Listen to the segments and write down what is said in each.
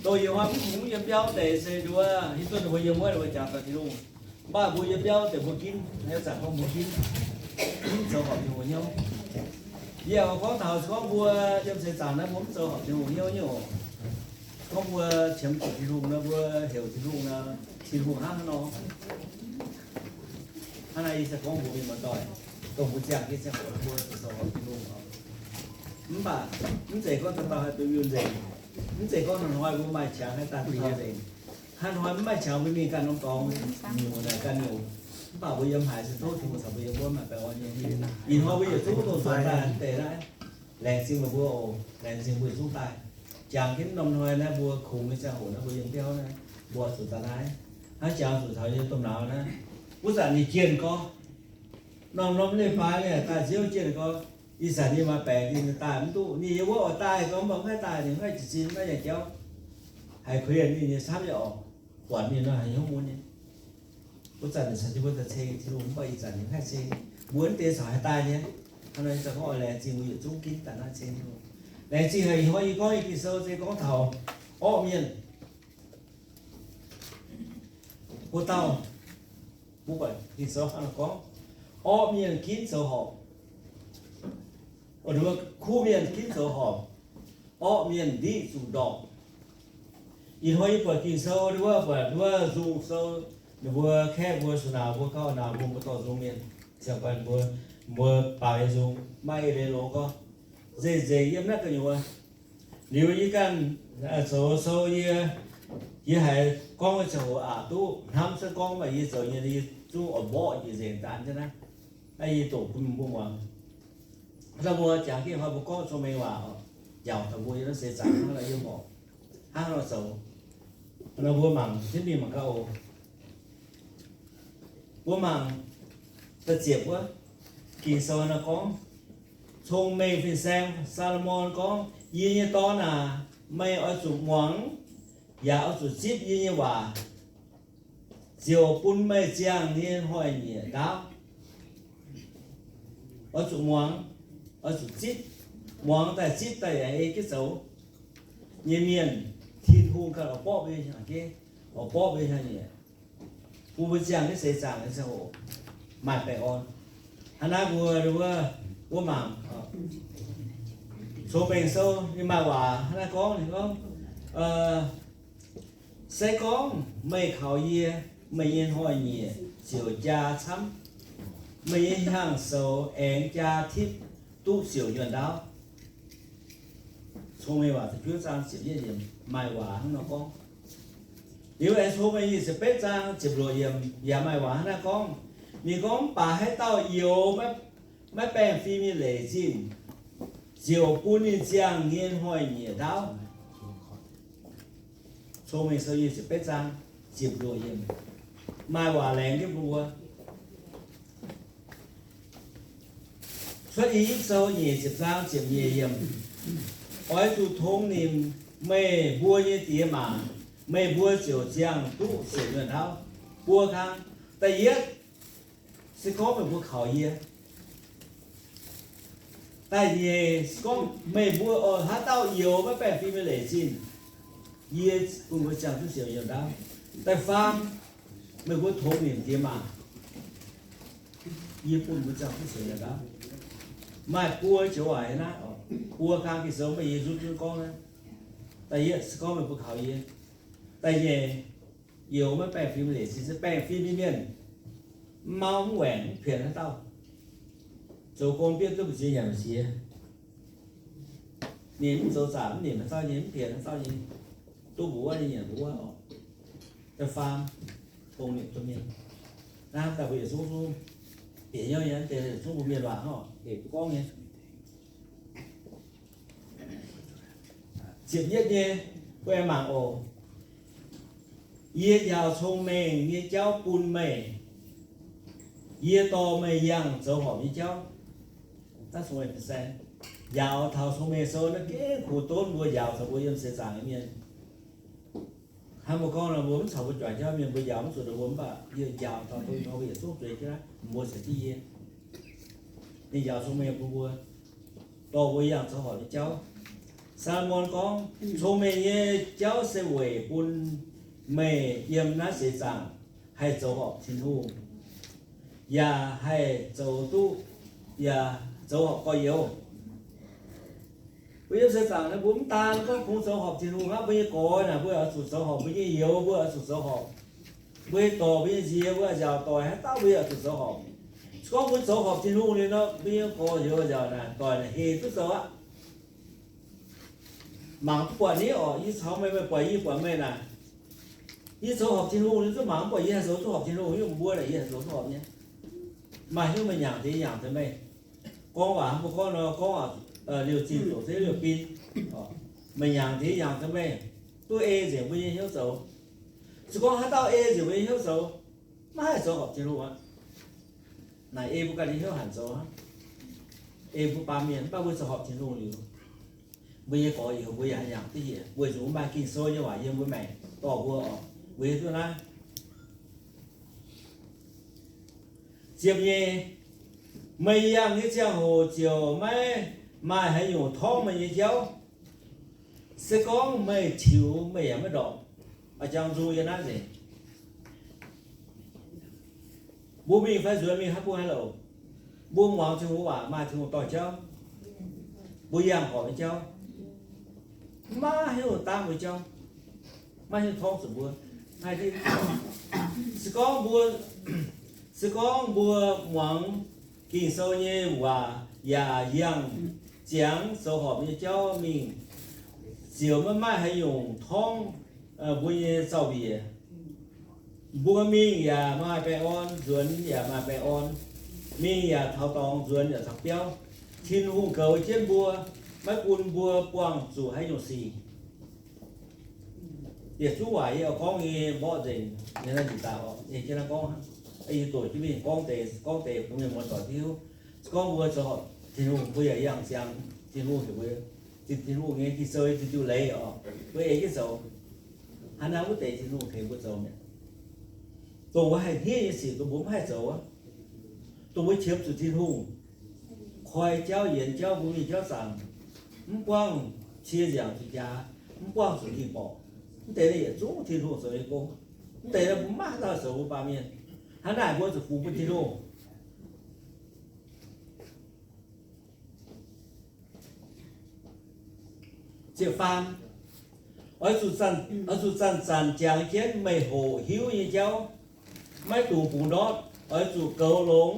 Dongh ih hnoi mv kungx yiem biauv deix se nduov, hiuv duqv ninh mbuo yiem wuov ninh mbuo jangx taux Tin-Hungh. Mv baac mbuo yiem biauv deix mbuo ginv, haaix zanc gorngv mbuo ginv, ginv zoux horpc Tin-Hungh hnyouv. Yie gorngv taux se gorngv mbuo yiem seix zaangc naaiv mbuo mv zoux horpc Tin-Hungh hnyouv nyei oc. Gorngv mbuo qiemx zuqc Tin-Hungh nor, mbuo heuc Tin-Hungh nor, Tin-Hungh hnangv haaix nor? Hnangv naaiv yie se gorngv mbuox mienh muoz-doic, dongh mbuo ziangh jienv ziangh hoc mbuo zoux horpc Tin-Hungh oc. Mv baac mv zeiz gorngv dauh dauh haih duqv yunh nzengc. Mv zeiz gorngv hnoi-hnoi mbuo maaih qangx haih daaih duqv taux nzengc. Hnoi-hnoi mv maaih qangx mbuo mingh ganh norm dorngx nyungc naaic ganh nyungc. Mv baac mbuo yiem haaix se tov Tin-Hungh caux mbuo yiem wuov maaih baengh orn nyei. Ih hnoi mbuo yietc zungv dongh zuqc daaih deix naaiv, laengz zingh meih mbuo oc. Laengz zingh mbuo yietc zungv daaih. Jangx jienv norm hnoi naaiv mbuo kungx nyei ziangh hoc naaiv mbuo yiem biauv naaiv, mbuo zuqc daaih naaiv. Hnangv jangx zuqc taux yiem domh nauz naaiv, wuov zanc ninh jienh gorx, norm-norm leiz-baaix ninh daaih nziouv jienh gorx. Ih zanc ninh maaih baengc ninh daaih mv duqv. Ninh yiem wuov oix daaih gorngv mv baac mv haih daaih, ninh mv haih jiez sin, mv haih nyanc jauv. Haiz kuinx ninh nyei camv yaac oc, buatc ninh nor haiz hnyouv mun nyei. Wuov zanc ninh caux jienv mbuo daaih ceng Tin-Hungh, mv baac ih zanc ninh mv haih ceng. Mbuo mv deix caux haih daaih nyei. Hnangv naaiv se gorngv oix laengz zingh mbuo yietc zungv ginv daaih naaiv ceng Tin-Hungh. Laengz zingh haic. Ih hnoi yie gorngv nyei Ging-Sou se gorngv taux orqv mienh. Wuov dauh, mbuo buatc Ging-Sou hnangv naaiv gorngv, orqv mienh ginv zoux horpc, kuv mienh ginv zoux horpc, orqv mienh ndiqv zuqc ndorpc. Ih hnoi yie buatc Ging-Sou wuov, buatc wuov nzung sou, ninh mbuo kaeqv mbuo, sou nauz mbuo, gauh nauz mbuo, mbuo dorh nzung mienh, ziangh guanh mbuo, mbuo baaux nyei nzung, maaih eix leiz longx gorngv, nzengc-nzengc yiem naaiv gu'nyuoz. Liuz yie ganh zoux sou yie, yie haiz gorngv nyei ziangh hoc aqc duqv hnamv cuotv gorngv, mv baac yie zoux nyei yie zungv oix mborqv njiec nzengc daan jienv naaiv. Naaiv yie doqc bun mbuo muangx. Naaiv mbuo jangx jienv hnoi mbuo gorngv cong-mengh waac, njaaux taux mbuo yiem naaiv seix zaangc hnangv haaix nor yiem horpc, hnangv haaix nor zoux. Nor mbuo mangc jienv mingh mangc gaax oc. Mbuo mangc da'ziepc wuov, Ging-Sou nor gorngv, cong-mengh fin-saeng Saa^lo^morn gorngv, Yie nyei dorn aac, meih oix zuqc muangx, yaac oix zuqc zipv yie nyei waac, ziouc bun meih ziangh nyei hnoi-nyieqc ndaauv. Oix zuqc muangx, oix zuqc zipv. Muangx daaih zipv daaih yaac ei jienv zoux nyei mienh, Tin-Hungh ganh oix borqv mbuo nyei hnangv, oix borqv mbuo nyei hnangv nyei. Bun mbuo ziangh jienv seix zaangc nyei ziangh hoc maaih baengh orn. Hnangv naaiv mbuo, mbuo, mbuo mangc Cong-Mengh Sou ninh maaih waac hnangv naaiv gorngv, ninh gorngv, Se gorngv meih kaux yie, meih nyei hnoi-nyieqc ziouc jaa camv. Meih nyei hnyangx-soux aengx jaa tipv duqv siouc nyuonh ndaauv. Cong-Mengh Waac ziepc juov zaang ziepc yietv yiemc maaih waac hnangv nor gorngv. Liuz aengx Cong-Mengh Nyic ziepc betv zaang ziepc luoqc yiemc yaac maaih waac hnangv naaiv gorngv. Ninh gorngv, Mv baac haaix dauh youx maiv baengh fim nyei leic zinh, ziouc bun ninh ziangh nyei hnoi-nyieqc ndaauv. Cong-Mengh Sou nyic ziepc betv zaang ziepc luoqc yiemc maaih waac laengz jienv mbuo. Cuotv Ging-Sou nyic ziepc zaang ziepc nyeic yiemc, Oix zuqc tongx nimc meih mbuo nyei diex maac, meih mbuo ziouc ziangh duqv siouc nyuonh ndaauv. Buo kang. Da'yietv, se gorngv meih mbuo kaux yie. Da'nyeic, se gorngv meih mbuo oix haaix dauh youx maiv baengh fim nyei leic zinh, yie bun mbuo ziangh duqv siouc nyuonh ndaauv. Da'faam, meih mbuo tongx nimc diex maac, yie bun mbuo ziangh duqv siouc nyuonh ndaauv. Maaih buo joux waac naaiv, buo kang Ging-Sou meih yie zunv zunv gorngv naaiv. Da'yietv, se gorngv meih mbuo kaux yie. Da'nyeic, youx maiv baengh fim nyei leic zinh, se baengh fim nyei mienh, mv mauv mv waengc mv pienx haaix dauh. Zoux gong bietv duqv mbu'ziex nyanc mbu'ziex. Ninh mv zoux zaqc mv nimc haaix dauh nyei, mv pienx haaix dauh nyei. Duqv mbuo wuov ninh nyanc mbuo wuov oc. Da'faam, tongx nimc domh mienh. Naaiv daaih mbuo yietc zungv zungv bieqc hnyouv nyei, deix yietc zungv mbuo mienh waac hnangv oc, hec duqv gorngv nyei. Ziepc yietv nyei, mbuo aengx mangc oc. Yie njaaux cong-mengh nyei jauv bun meih. Yie dorh meih yangh zoux horpc nyei jauv. Naaiv cong-mengh fin-saeng. Njaaux taux Cong-Mengh Sou naaiv gengh kuh donv mbuo njaaux taux mbuo yiem seix zaangc nyei mienh. Hnangv mbuo gorngv nor, mbuo mv caux mbuo juangc jauv mienh mbuo njaaux mv zuqc ninh mbuo, mv baac yie njaaux taux mbuo, mbuo yietc zungv zueiz jienv naaiv, mbuo caux jienv yie. Ninh njaaux cong-mengh bun mbuo. dorh mbuo yangh zoux horpc nyei jauv. Saa^lo^morn gorngv, cong-mengh nyei jauv se weic bun meih yiem naaiv seix zaangc haih zoux horpc Tin-Hungh, yaac haih zoux duqv, yaac zoux horpc gorx-youz. Mbuo yiem seix zaangc naaiv, mbuo mv daan gorngv kungx zoux horpc Tin-Hungh aqv. Mbuo nyei gorx naaic, mbuo oix zuqc zoux horpc. Mbuo nyei youz, mbuo oix zuqc zoux horpc. Mbuo nyei dorc, mbuo nyei nziex, mbuo nziaauc doic haaix dauh mbuo yaac oix zuqc zoux horpc. Se gorngv mbuo zoux horpc Tin-Hungh liuz nor, mbuo nyei gorx, youz, nziaauc naaic, doic naaic heh duqv zoux aqv. Mangc duqv buatc ni oc. Yie caux meih, meih buatc yie, buatc meih naaic, yie zoux horpc Tin-Hungh liuz, zuqc mangc mv buatc yie haih zoux duqv horpc Tin-Hungh, yie mbuo naaic yie haih zoux duqv horpc nyei. Maaih hnyouv meih nyaangc deix, yie nyaangc deix meih. Gorngv waac mbuo gorngv nor, gorngv liouh zinh zoqc zengv liouh bin. Meih nyaangc deix, yie nyaangc deix meih, duqv ei nzengc mbuo nyei hnyouv zoux. Se gorngv haaix dauh ei nzengc mbuo nyei hnyouv zoux, maiv haih zoux horpc Tin-Hungh aqv. Naaic ei mbuo ganh nyei hnyouv hanc zoux aqv. Ei mbuo baamh mienh, mv baac mbuo zoux horpc Tin-Hungh liuz, mbuo nyei gorx-youz mbuo yaac haih nyaangc duqv hiex, weic zuqc mbuo maaih Ging-Sou nyei waac yiem mbuo maengc dorh mbuo oc. Weic zuqc naaiv ziepc nyeic, meih yangh nyei ziangh hoc ziouc maiv maaih haaix nyungc torngv meih nyei jauv. Se gorngv meih tiux, meih yaac maiv ndorpc. A'jang nzung yiem naaiv nzengc. Mbuo mingh fai nzuonx mingh haaix, mbuo haaix louc, mbuo muangx Tin-Hungh waac, maaih Tin-Hungh dorh jauv, mbuo yangh horpc nyei jauv, maiv hiuv dangv mbuo jauv, maiv hiuv torngv zuqc mbuo. Se gorngv mbuo, se gorngv mbuo muangx Ging-Sou nyei waac yaac yangh ziangx zoux horpc nyei jauv mingh, ziouc maiv maaih haaix nyungc torngv mbuo nyei zaux-mbiec. Mbuo mingh yaac maaih baengh orn, nzuonx yaac maaih baengh orn. Mingh yaac taux dorngx, nzuonx yaac taux biauv. Tin-Hungh goux jienv mbuo, maiv bun mbuo buangh zuqc haaix nyungc sic. Yietc zungv waac yie oix gorngv nyei mborqv nzengc nyei naaiv njiec daaih oc. Yie jienv naaiv gorngv, yie doqc jienv mingh gorngv deix, gorngv deix bun mienh muoz doic hiuv. Se gorngv mbuo zoux horpc Tin-Hungh, mbuo yaac yangh ziangx Tin-Hungh heuc mbuo, Tin-Hungh nyei Ging-Sou nyei diuh leiz oc, mbuo ei jienv zoux. Hnangv naaiv wuov deix Tin-Hungh tengx mbuo zoux mi'aqv. Dongh mbuo haih hniev nyei sic, dongh mbuo mv haih zoux aqv, dongh mbuo qiemx zuqc Tin-Hungh koi jauv yienx jauv mbuo mingh jauv zaangc, mv buangh cie nziangc zuqc jaax, mv buangh zuqc ging-borqc, mv deix naaiv yietc zungv Tin-Hungh zoux nyei gong. Mv deix naaiv mbuo maiv haaix dauh zoux, mbuo baamh mienh. Hnangv naaic mbuo zuqc fungx bun Tin-Hungh. Ziepc faam, oix zuqc zanc, oix zuqc zanc-zanc jangx jienv meih hoqc hiuv nyei jauv. Maiv dungx bungx ndortv. Oix zuqc goux longx,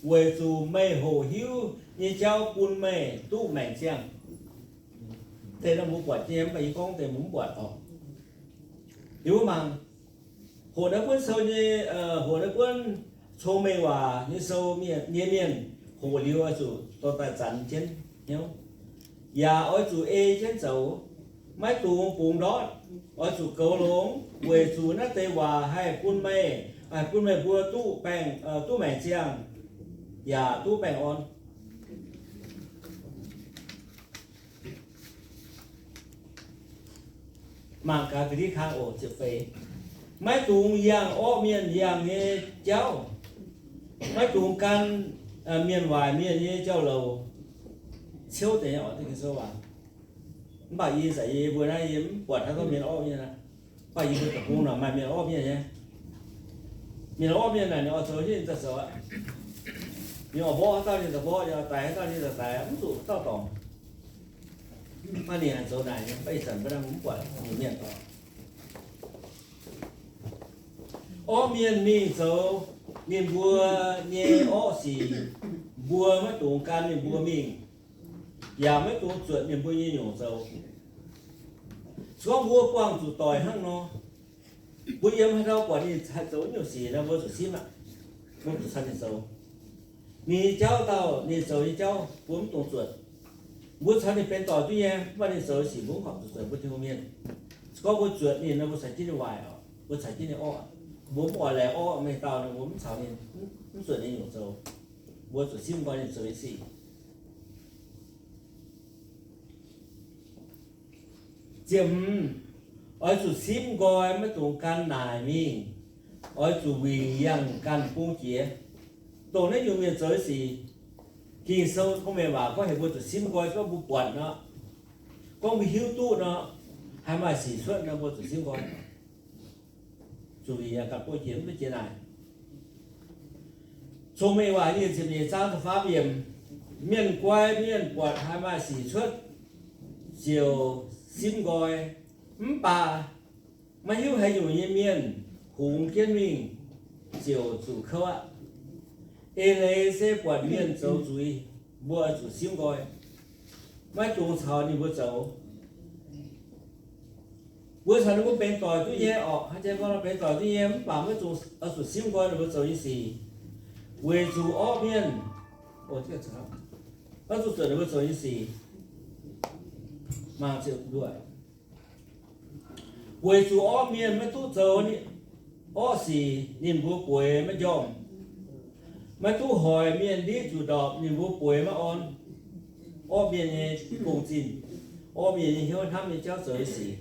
weic zuqc meih hoqc hiuv nyei jauv bun meih duqv maengc ziangh. Deix naaiv mbuo buatc nyei, mv baac yie gorngv deix mbuo mv buatc oc. Liuz mbuo mangc, hoqc naaiv buonv sou nyei, hoqc naaiv buonv cong-mengh waac nyei sou nyei mienh, hoqc liuz oix zuqc dorh daaih zanc jienv hnyouv, yaac oix zuqc ei jienv zoux. Maiv dungx bungx ndortv. Oix zuqc goux longx, weic zuqc naaiv deix waac haih bun meih, haih bun meih mbuo duqv baengh, duqv maengc ziangh, yaac duqv baengh orn. Mangc gaax ga'ndiev kang oc, ziepc feix. Maiv dungx yangh orqv mienh yangh nyei jauv. Maiv dungx gan mienh waaic mienh nyei jauv-louc ciouv deix nyei oc, Ging-Sou waac. Mv baac yie zanc yie mbuo naaiv yie mv buatc haaix dauh mienh orqv mienh aqv. Mv baac yie mbuo deic-bung naaic maaih mienh orqv mienh nyei. Mienh orqv mienh naaic ninh oix zoux jienv ninh daaih zoux aqv. Ninh oix mborqv haaix dauh ninh daaih mborqv, ninh oix daix haaix dauh ninh daaih daix, mv zuqc dauh dorngc. Mv baac ninh haih zoux naaic nyei, mv baac ih zanc mbuo naaiv mv buatc nyungc mienh oc. Orqv mienh mingh zoux ninh mbuo nyei orqv sic, mbuo maiv dungx gan ninh mbuo mingh, yaac maiv dungx zuotc ninh mbuo nyei nyungc zoux. Se gorngv mbuo buangh zuqc doic hnangv nor, mbuo yiem haaix ndau buatc ninh haih zoux nyungc sic nor, mbuo zuqc simv aqv. Mbuo zuqc caux ninh zoux. Ninh nyei jauv dauh, ninh zoux nyei jauv mbuo mv dungx zuotc. Mbuo caux ninh benx doic duqv nyei, mv baac ninh zoux nyei sic mbuo mv horpc zuqc zuotc, mbuo Tin-Hungh mienh. Se gorngv mbuo zuotc ninh nor, mbuo caux jienv ninh waaic oc, mbuo caux jienv ninh orqv. Mbuo mv oix laengz orqv mingh dauh nor, mbuo mv caux ninh, mv zuotc ninh nyungc zoux. Mbuo zuqc simv nqoi ninh zoux nyei sic. Ziepc hmz, oix zuqc simv nqoi, maiv dungx gan naaic mingh. Oix zuqc wingc yangh ganh bung jiex. Dongh naaiv nyungc mienh zoux nyei sic, Ging-Sou cong-mengh waac gorngv heuc mbuo zuqc simv nqoi, gorngv mbuo buatc nor, gorngv mbuo hiuv duqv nor, haih maaih sic cuotv nor, mbuo zuqc simv nqoi. Zuqc yaac ganh buov jiex mv duqv jiex naaic. Cong-mengh waac nyic ziepc nyeic zaang da'faam yiemc, mienh guai mienh buatc haih maaih sic cuotv ziouc simv nqoi. Mv baac maiv hiuv haaix nyungc nyei mienh hungx jienv mingh ziouc zuqc kouv aqv. Eix leiz se buatc mienh zoux zuiz, mbuo oix zuqc simv nqoi, maiv dungx caux ninh mbuo zoux. Mbuo caux ninh mbuo benx doic duqv nyei orqc, haaix zanc gorngv benx doic duqv nyei, mv baac maiv dungx oix zuqc simv nqoi ninh mbuo zoux nyei sic, weic zuqc orqv mienh, maiv dungx zuqc ninh mbuo zoux nyei sic. Mangc ziepc luoqc. Weic zuqc orqv mienh maiv duqv zoux orqv sic, ninh mbuo bueix maiv njormh. Maiv duqv hoic mienh ndiqv zuqc ndorpc, ninh mbuo bueix maiv orn. Orqv mienh nyei gong-zinh, orqv mienh nyei hnyouv hnamv nyei jauv zoux nyei sic,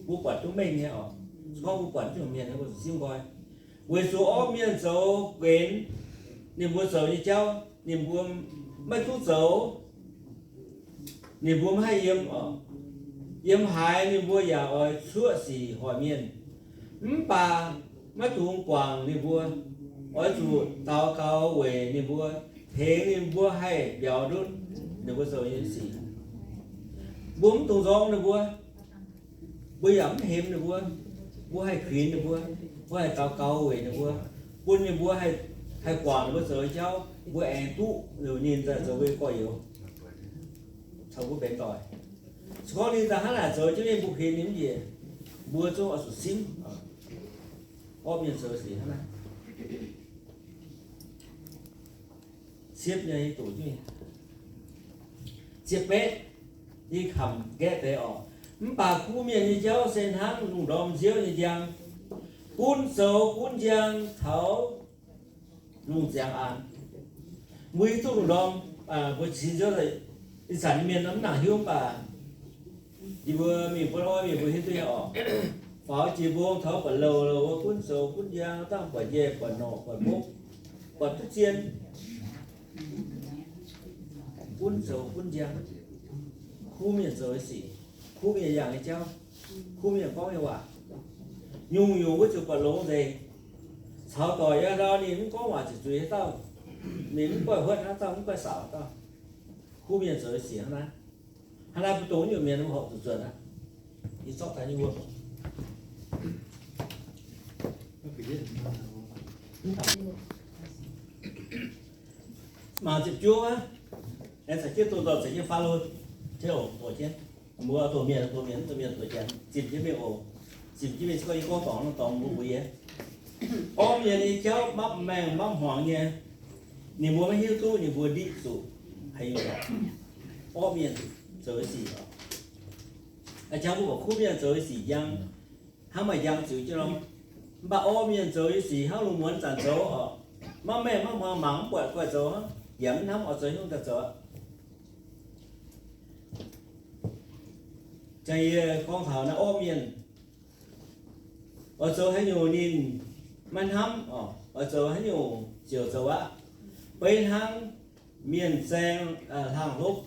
mbuo buatc duqv mengh nyei oc. Se gorngv mbuo buatc naaiv nyungc mienh, mbuo zuqc simv nqoi. Weic zuqc orqv mienh zoux guenx ninh mbuo zoux nyei jauv, ninh mbuo maiv duqv zoux, ninh mbuo maiv haih yiem oc. Yiem haaix ninh mbuo yaac oix cuoqv sic hoic mienh. Mv baac maiv dungx guangc ninh mbuo. Oix zuqc daux gaux weic ninh mbuo, tengx ninh mbuo haih mbiauz ndutv ninh mbuo zoux nyei sic. Mbuo mv dungx nzorng ninh mbuo. Mbuo yaac mv hemx ninh mbuo. Mbuo haih kuinx ninh mbuo. Mbuo haih daux gaux weic ninh mbuo, bun ninh mbuo haih guangc ninh mbuo zoux nyei jauv. Mbuo aengx duqv liuz ninh daaih zoux mbuo nyei gorx-youz, caux mbuo benx doic. Se gorngv ninh daaih hnangv naaic zoux jienv mingh, mbuo kuinx ninh mv njiec, mbuo zungv oix zuqc simv. Orqv mienh zoux sic hnangv naaiv. Siepv nyei doqc jienv. Ziepc betv, yie kamx nqaeqv deix oc. Mv baac kuv mienh nyei jauv se hnangv lungh ndorm nziouv nyei njang, gunv zoux gunv njang taux lungh ziangx an. Mbuo hiuv duqv lungh ndorm, mbuo cingx nziouv, ih zanc nyei mienh mv nangc hiuv, mv baac yie mbuo mingh buonv orv mingh mbuo hiuv duqv nyei oc. Faaux jiex mbong taux buatc louh, louh wuov gunv zoux gunv njang, dangh buatc njaih buatc norqc buatc mbopv, buatc duqv zien, gunv zoux gunv njang. Kuv mienh zoux nyei sic, kuv mienh yangh nyei jauv, kuv mienh gorngv nyei waac, nyungc-nyungc wuov ziouc buatc longx nzengc. Caux doic yangh ndau ninh mv gorngv waac ziqc zuiz haaix dauh, ninh mv goiv huotv haaix dauh, mv goiv saauc haaix dauh. Kuv mienh zoux nyei sic hnangv naaiv. Hnangv naaiv mbuo dongh nyungc mienh mbuo horpc zuqc zuotc aqv. Ih zorqv daaih nyei wuov. Mangc ziepc juov aqv. Aengx caux jienv dongh dorh caux jienv Faalo, jienv oc, doqc jienv. Mbuo doqc mienh, doqc mienh, doqc mienh doqc jienv, zimh jienv mingh oc. Zimh jienv mingh se gorngv yie gorngv dorngx, dorngx mbuo mbuox yie. Orqv mienh nyei jauv mapv maengh mapv hmuangx nyei. Ninh mbuo maiv hiuv duqv ninh mbuo ndiqv zuqc haaix nyungc. Orqv mienh zoux nyei sic, a'jangx mbuo buatc kuv mienh zoux nyei sic njang, hnangv maaih njang ziux jienv nor. Mv baac orqv mienh zoux nyei sic hnangv lungh muonz zanc zoux oc, mapv maengh mapv hmuangx, mangc mv buatc, guaih zoux hnangv, yaac mv hnamv oix zoux haaix nyungc daaih zoux aqv. Jangx yie gorngv taux naaiv orqv mienh, oix zoux haaix nyungc ninh maiv hnamv oc, oix zoux haaix nyungc ziouc zoux aqv. Beiv hnangv mienh zaeng hlang hlopv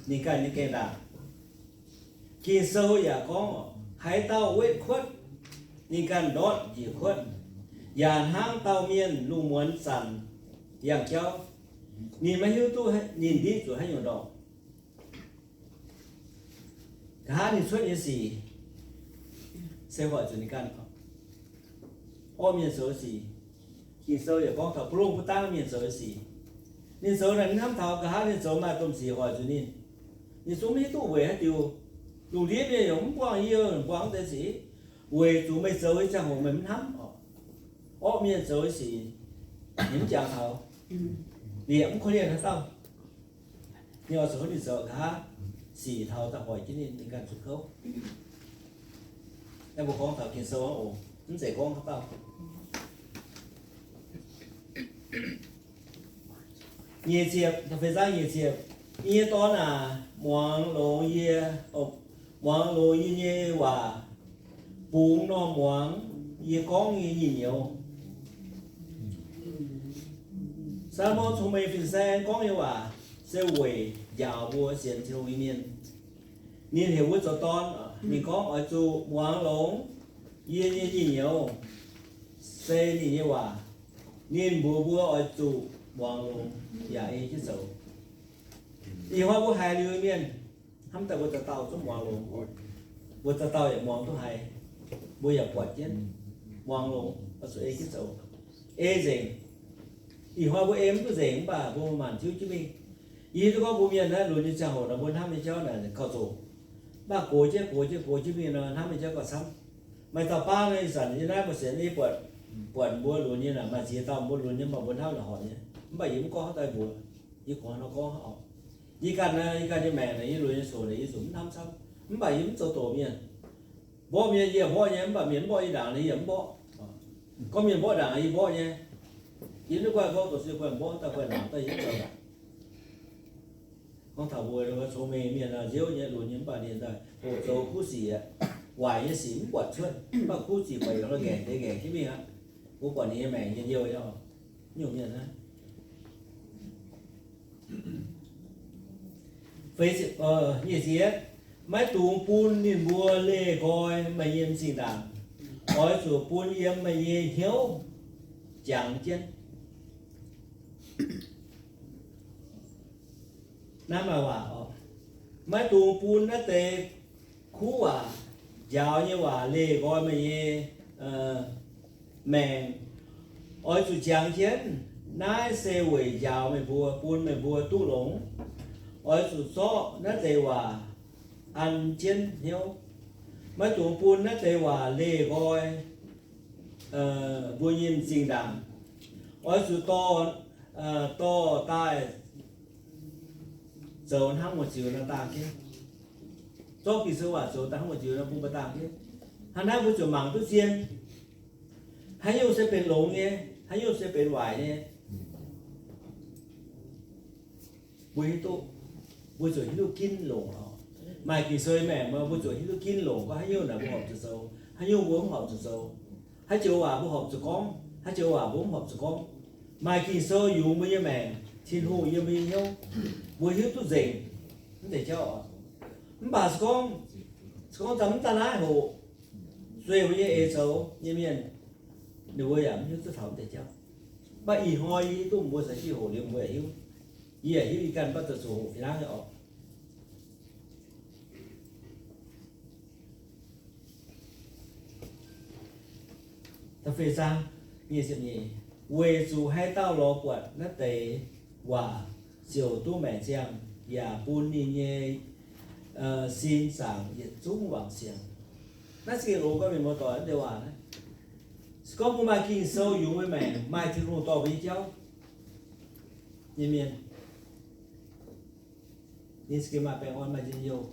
ninh ganh nyei gaengh ndaangc. Ging-Sou yaac gorngv, haaix dauh wetv kuotv, ninh ganh ndortv njiec kuotv, yaac hnangv dauh mienh lungh muonz zanc yangh jauv, ninh maiv hiuv duqv ninh ndiqv zuqc haaix nyungc ndorpc. Nqa'haav ninh cuotv nyei sic se hoic zuqc ninh ganh. Orqv mienh zoux nyei sic, Ging-Sou yaac gorngv taux bun lungh bun dangv mienh zoux nyei sic. Ninh zoux naaic mv hnamv taux nqa'haav ninh zoux maaih domh sic hoic zuqc ninh. Ninh zungv mv hiuv duqv weic haaix diuc. Lungh ndiev mienh yaac mv buangh yie, buangh mv deix sic, weic zuqc meih zoux nyei ziangh hoc meih mv hnamv oc. Orqv mienh zoux nyei sic, ninh mv jangx taux, ninh yaac mv korv-lienh haaix dauh. Ninh oix zuqc haaix ninh zoux nqa'haav sic taux daaih hoic jienv ninh, ninh ganh zuqc kouv. Naaiv mbuo gorngv taux Ging-Sou oc, mv zeiz gorngv haaix dauh. Nyic ziepc, da'feix zaang nyic ziepc, Yie nyei dorn aac, muangx longx yie, muangx longx yie nyei waac, bungx normh muangx yie gorngv nyei nyinh nyouz. Saa^lo^morn cong-mengh fin-saeng gorngv nyei waac se weic njaaux mbuo sienx Tin-Hungh nyei mienh. Ninh heuc mbuo zoux dorn, ninh gorngv, oix zuqc muangx longx yie nyei njien-youh, se ninh nyei waac. Ninh mbuox mbuo oix zuqc muangx longx yaac ei jienv zoux. Ih hnoi mbuo haiz liuz mienh, hnamv daaih mbuo dauh dauh zungv muangx longx, mbuo dauh dauh yaac muangx duqv haiz, mbuo yaac buatc jienv, muangx longx, oix zuqc ei jienv zoux, ei nzengc. Ih hnoi mbuo ei mv duqv nzengc, mv baac mbuo maanc tiuv jienv mingh. Yie hiuv duqv gorngv mbuo mienh naaiv lunx nyei ziangh hoc nor, mbuo hnamv nyei jauv naaic gauh zoqc. Mv baac gox jienv gox jienv gox jienv mingh nor, hnamv nyei jauv gauh camv. Maaih dauh baav naaiv ih zanc yie naaiv mbuo sienx yie buatc, buatc mbuo lunx nyei naaic, maaih ziex dauh mbuo lunx nyei, mv baac mbuo hnamv la'horpc nyei, mv baac yie mv gorngv haaix dauh mbuox. Yie gorngv nor gorngv oc, yie ganh naaiv, yie ganh nyei maengc naaic, yie lunx nyei coc naaic, yie zuqc mv hnamv camv, mv baac yie mv zoux doqc mienh. Mborqv mienh yie mborqv nyei, mv baac mienh mborqv yie ndaangc naaic, yie mv mborqv. Gorngv mienh mborqv ndaangc yie mborqv nyei. Yie mv guanh gorngv doqc se guanh mborqv daaih guanh ndaangc daaih yie mv zoux. Gorngv taux mbuo cong-mengh mienh nziouv nyei lunx nyei, mv baac ninh daaih hoqc zoux kuv sic aqv. Waaic nyei sic mv buatc cuotv, mv baac kuv sic buatc yaac ngaengc deix ngaengc jienv mingh aqv. Mbuo buatc ninh nyei maengc njien-youh nyei oc. Nyungc mienh aqv. Nyic ziepc, maiv dungx bun ninh mbuo leih nqoi meih nyei m'zing ndaangc. Oix zuqc bun yiem meih nyei hnyouv jangx jienv. Naaiv maaih waac oc. Maiv dungx bun naaiv deix kuv waac, njaaux nyei waac leih nqoi meih nyei maengc. Oix zuqc jangx jienv. Naaiv se weic njaaux meih mbuo, bun meih mbuo duqv longx. Oix zuqc zorqv naaiv deix waac an jienv hnyouv. Maiv dungx bun naaiv deix waac leih nqoi mbuo nyei m'zing ndaangc. Oix zuqc dorh, dorh daaih zoux hnangv muoz-ziux nor dangh jienv. Zorqv Ging-Sou waac zoux daaih hnangv muoz-ziux nor bun mbuo dangh jienv. Hnangv naaiv mbuo ziouc mangc duqv zien. Haaix nyungc se benx longx nyei, haaix nyungc se benx waaic nyei, mbuo hiuv duqv. Mbuo zuqc hiuv duqv ginv longc oc. Maaih Ging-Sou nyei maengc, mbuo zuqc hiuv duqv ginv longc gorngv haaix nyungc naaic mbuo horpc zuqc zoux, haaix nyungc mbuo mv horpc zuqc zoux. Haaix joux waac mbuo horpc zuqc gorngv, haaix joux waac mbuo mv horpc zuqc gorngv. Maaih Ging-Sou yungz mbuo nyei maengc, Tin-Hungh yiem mbuo nyei hnyouv, mbuo hiuv duqv nzengc mv deix jauv oc. Mv baac se gorngv, se gorngv daaih mv daaih naaiv hoc, sueih mbuo nyei eix zoux nyei mienh, ninh mbuo yaac mv hiuv duqv taux mv deix jauv. Mv baac ih hnoi yie hiuv duqv mbuo caux jiv hoc liuz mbuo yaac hiuv. Yie yaac hiuv yie ganh mv baac zuqc hoqc fih hnangv nyei oc. Da'feix zaang, weic zuqc haaix dauh lorz buatc naaiv deix waac ziouc duqv maengc ziangh, yaac bun ninh nyei sin zaangc yietc zungv wangc siangx. Naaiv se gengh longx gorngv mienh muoz-doic naaiv deix waac naaiv. Se gorngv mbuo maaih Ging-Sou yungz mbuo nyei maengc, maaih Tin-Hungh dorh mbuo nyei jauv nyei mienh, ninh se gengh maaih baengh orn maaih njien-youh,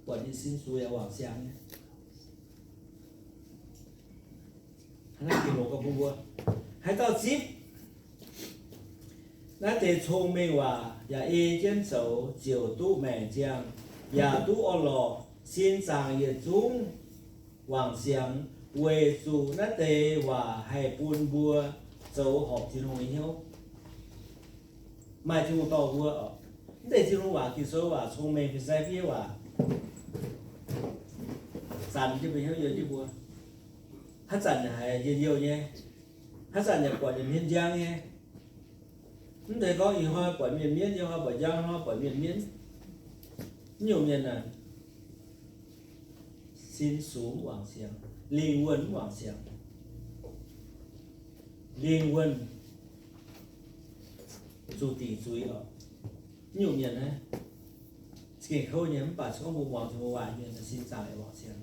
buatc ninh sin zuiz yaac wangc siangx nyei. Hnangv naaiv Ging-Sou gorngv bun mbuo, haaix dauh zipv naaiv deix cong-mengh waac yaac ei jienv zoux ziouc duqv maengc ziangh, yaac duqv orn-lorqc, sin zaangc yietc zungv wangc siangx, weic zuqc naaiv deix waac haih bun mbuo zoux horpc Tin-Hungh nyei hnyouv. Maaih Tin-Hungh dorh mbuo oc. Mv deix Tin-Hungh waac, Ging-Sou waac, cong-mengh fin-saeng fiev waac, zanc jienv mbuo hnyouv, youh jienv mbuo. Haaix zanc yaac haiz njien-youh nyei, haaix zanc yaac buatc yietc hmien njang nyei. Mv deix gorngv ih hnoi buatc mienh mienv, ih hnoi buatc njang, ih hnoi buatc mienh mienv. Mv nyungc mienh aah, sin sux mv wangc siangx, lingh wuonh mv wangc siangx. Lingh wuonh zuqc dingc zuiz oc. Mv nyungc mienh naaiv za'gengh kouv nyei, mv baac se gorngv mbuo muangx Tin-Hungh waac mienh, sin zaangc yaac wangc siangx,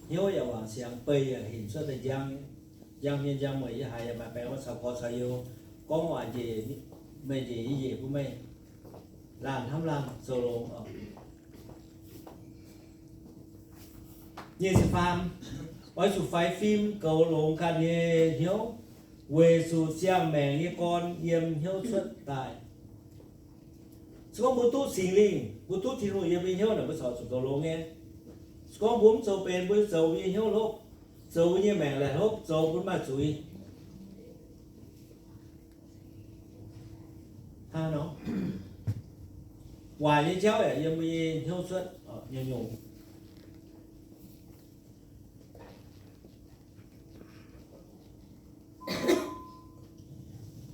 hnyouv yaac wangc siangx, beiv yaac hinc cuotv daaih njang, njang hmien njang mueic. Yie haiz yaac maaih baengh orn caux gorx caux youz gorngv waac njiec, meih njiec yie njiec bun meih laanh hnamv laanh zoux longx oc. Nyic ziepc faam, oix zuqc faix fim goux longx ganh nyei hnyouv, weic zuqc ziangh maengc nyei gorn yiem hnyouv cuotv daaih. Se gorngv mbuo duqv Singx Lingh, mbuo duqv Tin-Hungh yiem mbuo hnyouv naaic, mbuo corc zuqc goux longx nyei. Se gorngv mbuo mv zoux benx, mbuo zoux mbuo nyei hnyouv hlopv, zoux mbuo nyei maengc laih hlopv, zoux bun maaih zuiz. Hnangv nor, waaic nyei jauv yaac yiem mbuo nyei hnyouv cuotv nyungc-nyungc.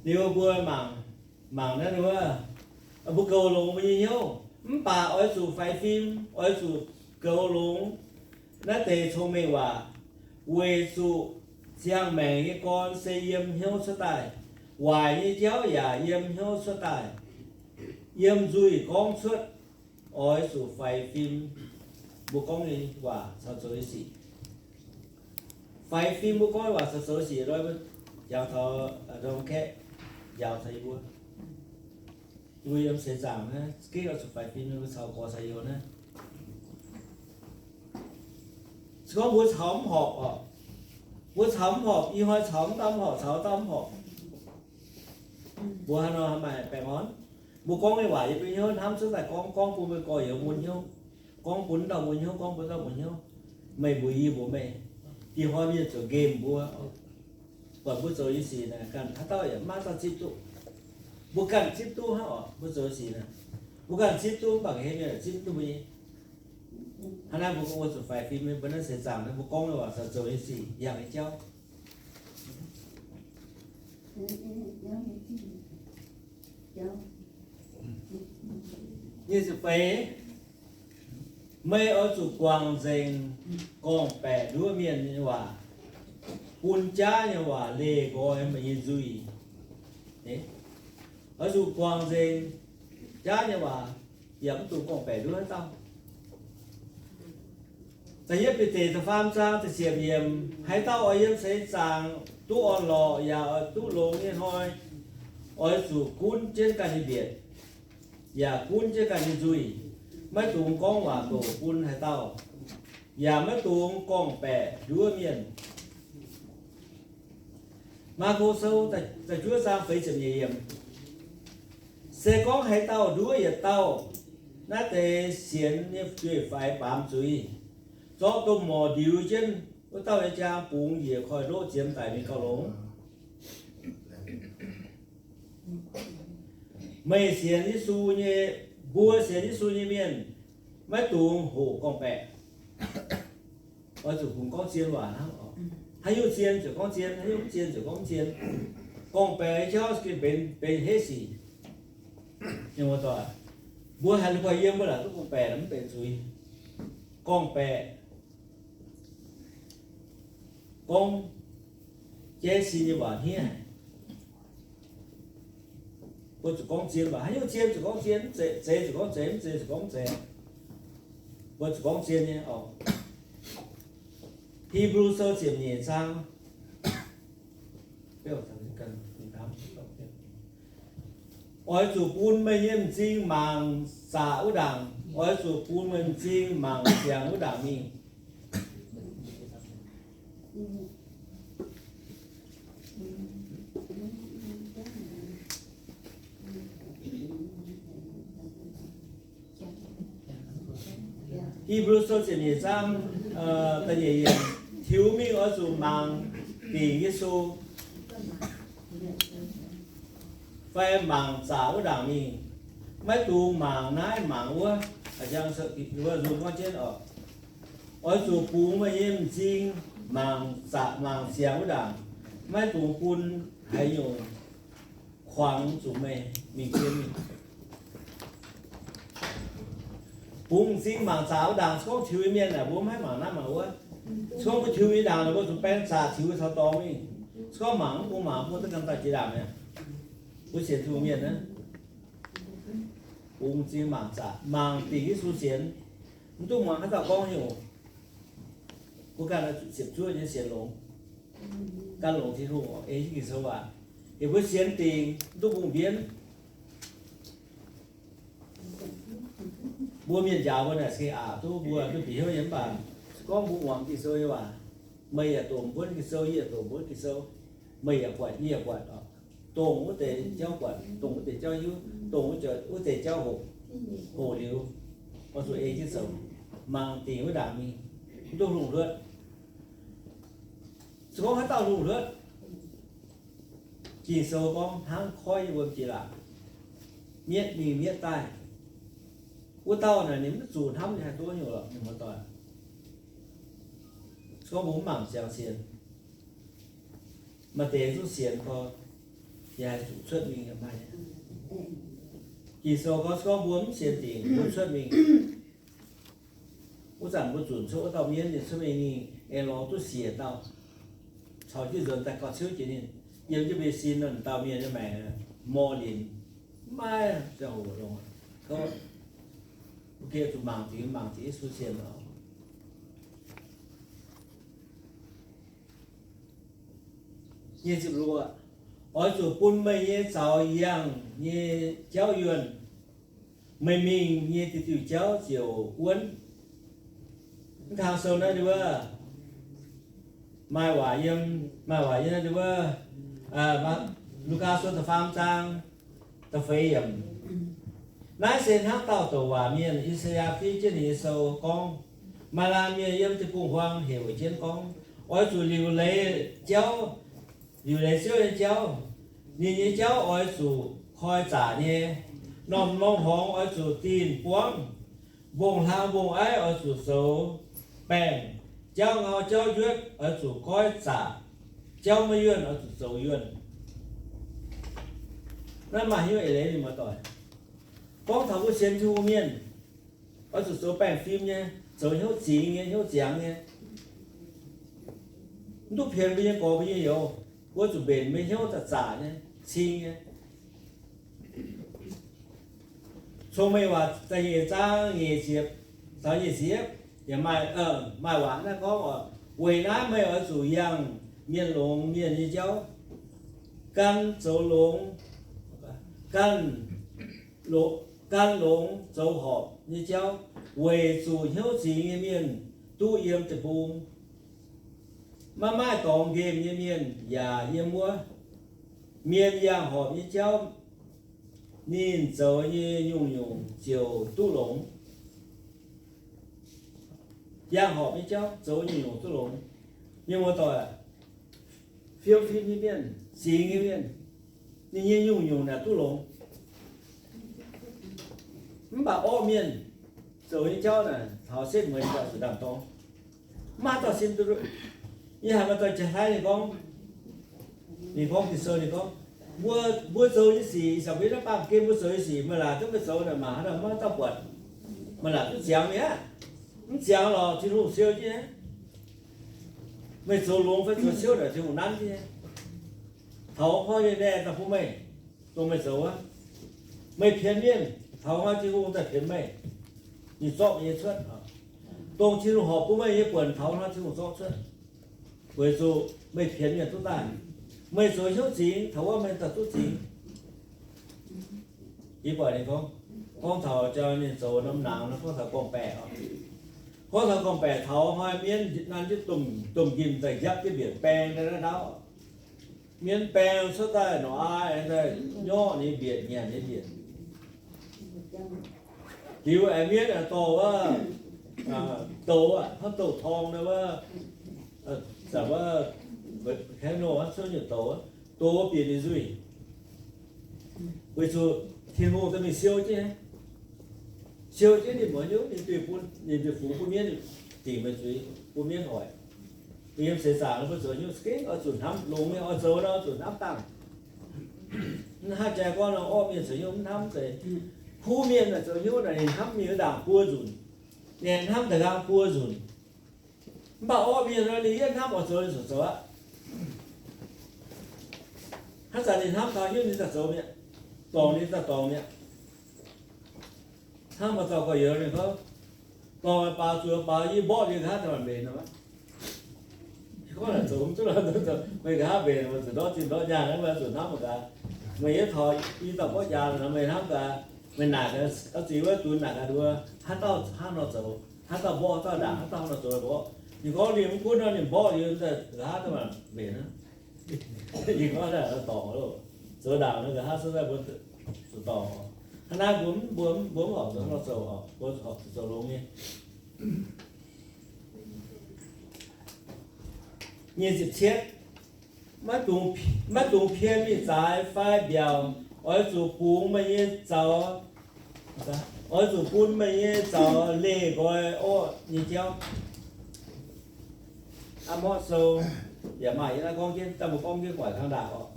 Liuz mbuo mangc, mangc naaiv wuov, mbuo goux longx mbuo nyei hnyouv, mv baac oix zuqc faix fim, oix zuqc goux longx naaiv deix cong-mengh waac, weic zuqc ziangh maengc nyei gorn se yiem hnyouv cuotv daaih, waaic nyei jauv yaac yiem hnyouv cuotv daaih, yiem nzuih gorngv cuotv. Oix zuqc faix fim mbuo gorngv nyei waac caux zoux nyei sic. Faix fim mbuo gorngv nyei waac caux zoux nyei sic, jangx taux ndorm kaeqv njaaux taux yie mbuo. Yie mbuo yiem seix zaangc naaiv, za'gengh oix zuqc faix fim mbuo caux gorx caux youz naaiv. Se gorngv mbuo caux mv horpc oc, mbuo caux mv horpc, ih hnoi caux mv dauh mv horpc, caux dauh mv horpc, mbuo haaix nor maaih baengh orn? Mbuo gorngv nyei waac yiem mbuo hnyouv hnamv cuotv daaih gorngv, gorngv bun mbuo gorx-youz mun hnyouv, gorngv bun dauh mun hnyouv, gorngv bun dauh mun hnyouv. Meih mbuox yie, mbuox meih, dih hnoi mienh ziouc nqemh mbuo. Buatc mbuo zoux nyei sic naaic, ganh haaix dauh yaac maiv maaih dauh zipv duqv. Mbuo ganh zipv duqv hnangv oc. Mbuo zoux nyei sic naaic, mbuo ganh zipv duqv, mv baac ga'hlen mienh zipv duqv mbuo nyei. Hnangv naaiv mbuo, mbuo zuqc faix fim, mbuo naaiv seix zaangc naaiv mbuo gorngv nyei waac caux zoux nyei sic yangh nyei jauv. Nyic ziepc feix, meih oix zuqc guangc nzengc gorngv-baeqc nduov mienh nyei waac, bun jaav nyei waac leih nqoi meih nyei nzuih. Oix zuqc guangc nzengc jaav nyei waac, yaac mv dungx gorngv-baeqc nduov haaix dauh. Da'yietv Bide da'faam zaang da'ziepc yiemc, haaix dauh oix yiem seix zaangc duqv orn-lorqc yaac oix duqv longx nyei hnoi, oix zuqc gunv jienv ganh nyei mbietc, yaac gunv jienv ganh nyei nzuih. Maiv dungx gorngv waac doqc bun haaix dauh, yaac maiv dungx gorngv-baeqc nduov mienh. Maako Sou da'juov zaang feix ziepc nyeic yiemc, se gorngv haaix dauh nduov yietc dauh naaiv deix sienx nyei njueic-faix baamz zuiz, zorqv domh morc ndiux jienv wuov dauh nyei jaang bungx njiec koiv-ndoqv ziemx daic mingh gauh longx. Meih sienx Yesu nyei, mbuo sienx Yesu nyei mienh, maiv dungx hoqc gorngv-baeqc. Oix zuqc kungx gorngv zien waac hnangv oc. Haaix nyungc zien ziouc gorngv zien, haaix nyungc mv zien ziouc gorngv mv zien. Gorngv-baeqc nyei jauv gengh benx, benx hetv sic. Mienh muoz-doic, mbuo haiz ninh mbuo yiem mbuo naaic duqv gorngv-baeqc mv benx zuiz. Gorngv-baeqc gorngv jaiv sin nyei waac hniev haic. Mbuo zuqc gorngv zien waac, haaix nyungc zien zuqc gorngv zien, mv zeiz, zeiz zuqc gorngv zeiz, mv zeiz zuqc gorngv zeiz. Mbuo zuqc gorngv zien nyei oc. Hipv^lu Sou ziepc nyeic zaang, oix zuqc bun meih nyei m'zing mangc zaqc wuov ndaangc, oix zuqc bun meih m'zing mangc siangx wuov ndaangc mingh. Hipv^lu Sou ziepc nyeic zaang, da'nyeic yiemc, tiux mingh oix zuqc mangc dingc Yesu fai mangc zaqc wuov ndaangc mingh. Maiv dungx mangc naaiv mangc wuov. Nzung gorngv jienv oc, oix zuqc bungx meih nyei m'zing mangc zaqc mangc siangx wuov ndaangc. Maiv dungx bun haaix nyungc kuangx zuqc meih mingh zien mingh. Bungx m'zing mangc zaqc wuov ndaangc, se gorngv tiux nyei mienh aeqv, mbuo maiv mangc naaiv mangc wuov. Se gorngv mbuo tiux nyei ndaangc, mbuo zuqc baeng zaqc tiux caux dorngx mingh. Se gorngv mangc mv bungx mangc, mbuo duqv ganh daaih jiex ndaangc mi'aqv. Mbuo sienx Tin-Hungh mienh naaiv, bungx m'zing mangc zaqc, mangc dingc Yesu sienx. Mv duqv muangx haaix dauh gorngv nyungc. Mbuo ganh ziepc zuoqv nyei sienx longx, gan longx Tin-Hungh ei jienv Ging-Sou waac. Heuc mbuo sienx dingc, mv duqv mbungh mbienv. Mbuo mienh njaaux mbuo naaic se aqc duqv mbuo duqv bieqc hnyouv nyei, mv baac se gorngv mbuo muangx Ging-Sou nyei waac, meih yaac doqc mbuonv Ging-Sou, yie yaac doqc mbuonv Ging-Sou, meih yaac buatc, yie yaac buatc oc. Dongh wuov deix jauv buatc, dongh wuov deix jauv hiuv, dongh wuov deix jauv hoqc. Hoqc liuz, oix zuqc ei jienv zoux, mangc dingc wuov ndaangc mingh, mv duqv hlungh hluotv. Se gorngv haaix dauh hlungh hluotv, Ging-Sou gorngv hnangv koiv yiem wuom jiex laangc. mietv mingh mietv daaih. Wuov dauh naaic ninh mv zuqc hnamv ninh haih duqv nyungc lorqc, mienh muoz-doic. Se gorngv mbuo mv mangc ziangx sienx, maaih deix zungv sienx gorx, yaac haih zuqc cuotv mingh yaac maaih. Ging-Sou gorngv, se gorngv mbuo mv sienx dingc, mbuo cuotv mingh, wuov zanc mbuo zunc cuotv wuov dauh mienv ninh cuotv mingh, ninh aengx lorz duqv siec dauh caux jienv nzuonx daaih gauh ciouv jiex ninh. Yiem jienv mbuo nyei sin nor, dauh mienh nyei maengc mor linc, maiv ziangh hoc longx. Mbuo gengh zuqc mangc dingc, mangc dingc Yesu sienx oc. Nyic ziepc luoqc, oix zuqc bun meih nyei zaux yangh nyei jauv yuonh, meih mingh nyei diuh diuh jauv ziouc wuonv. Mv kang sou naaiv wuov, maaih waac yiem, maaih waac yiem naaiv wuov, Lugaa Sou da'faam zaang da'feix yiemc. Naaiv se hnangv dauh douc waac mienh, I^saa^yaa, fiev jienv ninh nyei sou gorngv, maaih laanh mienh yiem deic-bung-huaang heuc jienv gorngv, oix zuqc liuc leiz jauv, liuc leiz Ziouv nyei jauv. Ninh nyei jauv oix zuqc koi zaqc nyei. Norm-norm horngz oix zuqc dinh buangv. Mbong-hlang mbong-aiv oix zuqc zoux baengh. Jauv ngau jauv njuotv oix zuqc goiv zaqc. Jauv maiv yuonh oix zuqc zoux yuonh. Naaiv maaih hnyouv eix leiz, mienh muoz-doic. Gorngv taux mbuo sienx Tin-Hungh mienh, oix zuqc zoux baengh fim nyei, zoux hnyouv zingx nyei, hnyouv ziangx nyei. Mv duqv pienx mbuo nyei gorx mbuo nyei youz. Mbuo zuqc mbenc mbuo nyei hnyouv zaqc zaqc nyei, cing nyei. Cong-Mengh Waac da'nyeic zaang nyic ziepc, caux nyic ziepc yietv, yaac maaih, maaih waac naaiv gorngv oc, weic naaiv meih oix zuqc yangh mienh longx mienh nyei jauv, gan zoux longx, gan lo-, gan longx zoux horpc nyei jauv, weic zuqc hnyouv zingx nyei mienh duqv yiem deic-bung. Maiv maaih dorngx nqemh nyei mienh yaac yiem wuov. Mienh yangh horpc nyei jauv, ninh zoux nyei nyungc-nyungc ziouc duqv longx. Yangh horpc nyei jauv zoux nyungc-nyungc duqv longx. Mienh muoz-doic, fiou fim nyei mienh, zingx nyei mienh, ninh nyei nyungc-nyungc naaic duqv longx. Mv baac orqv mienh zoux nyei jauv naaic taux setv mueiz ninh daaih zuqc ndaam-dorng. Mv maaih dauh sin duqv. Yie haiz maaih dauh jaax-taiv ninh gorngv, ninh gorngv Ging-Sou ninh gorngv, mbuo, mbuo zoux nyei sic, ih zanc mbuo yiem naaiv baamh gen mbuo zoux nyei sic, meih laaic duqv meih zoux naaic mangc haaix dauh maiv dauh buatc. Meih laaic duqv ziangx mi'aqv. Mv ziangx lorqc, Tin-Hungh siou jienv. Meih zoux longx fai zoux ciouv naaic Tin-Hungh nanv jienv. Taux hnoi ninh naaic daaih bun meih, dongh meih zoux wuov. Meih pienx mienh, taux hnoi Tin-Hungh daaih pienx meih. Ninh zorqv meih nyei cuotv. Dongh Tin-Hungh horpc bun meih nyei buonc, taux hnoi Tin-Hungh zorqv cuotv. Weic zuqc meih pienx mienh duqv daaih. Meih zoux hnyouv zingx, taux wuov meih daaih duqv zingx. Yie buatc ninh gorngv, gorngv taux jaa ninh zoux norm nangx nor, gorngv taux gorngv-baeqc oc. Gorngv taux gorngv-baeqc taux hnoi mienv nanv jienv domh, domh njimv daaih njapv jienv mbietc baeng daaih naaiv ndaauv. Mienv baeng cuotv daaih norqc aa, aengx daaih nyorqv ninh mbietc, nyanc ninh mbietc. Liuz aengx mienv aengx dorh wuov, douz aqv, hnangv douz-torng wuov, zanc wuov, kengx nor cuotv nyei douz, douz bieqc ninh nzuih. Weic zuqc Tin-Hungh dorh mingh siou jienv, siou jienv ninh muonz hnyouv, ninh duih bun, ninh duih fungx bun mienv dingc meih zuiz, bun mienv hoic. Yiem seix zaangc mbuo zoux hnyouv za'gengh oix zuqc hnamv, longx mienh oix zoux nor oix zuqc hnamv dangh. Mv hnamv jaa gorngv nor, orqv mienh zoux hnyouv mv hnamv deix. Kuv mienh naaic zoux hnyouv naaic ninh hnamv mingh wuov ndaangc buo nzunc, ninh hnamv da'nqaang buo nzunc. Mv baac orqv mienh nor ninh yietv hnamv oix zoux ninh ziouc zoux aqv. Hnangv zanc ninh hnamv taux hnyouv ninh daaih zoux mi'aqv, dorngc ninh daaih dorngc mi'aqv. Hnangv maaih dauh gorx-youz ninh gorngv, dorngc baaux zuqc baaux yie mborqv ninh nqa'haav daaih mbenc nor. Gorngv naaic zoux mv duqv, meih nqa'haav mbenc meih zuqc ndortv zinh ndortv nyaanh, meih zuqc hnamv gaax. Meih yietv taux i dauh mborqv jaax nor meih hnamv gaax, meih naaic gaax, oix zuqc wuov dunx naaic gaax nduov, haaix dauh hnangv nor zoux, haaix dauh mborqv, haaix dauh ndaangc, haaix dauh hnangv nor zoux mborqv. Ninh gorngv ninh mv gunv nor ninh mborqv yie daaih nqa'haav daaih mbenc aqv. Yie gorngv naaic dorngc loh, zoux ndaangc nor nqa'haav cuotv daaih mbuo zuqc dorngc. Hnangv naaiv mbuo mv, mbuo mv, mbuo mv horpc zoux nor zoux, mbuo horpc zuqc zoux longx nyei. Nyic ziepc cietv, maiv dungx, maiv dungx pien mingh zaaix fai mbiaauc oix zuqc bungx meih nyei zaux, oix zuqc bun meih nyei zaux leih nqoi orqv nyei jauv. Aa Mortv Sou yaac maaih yiem naaiv gorngv jienv, daaih mbuo gorngv jienv guaic kangv ndaangc oc.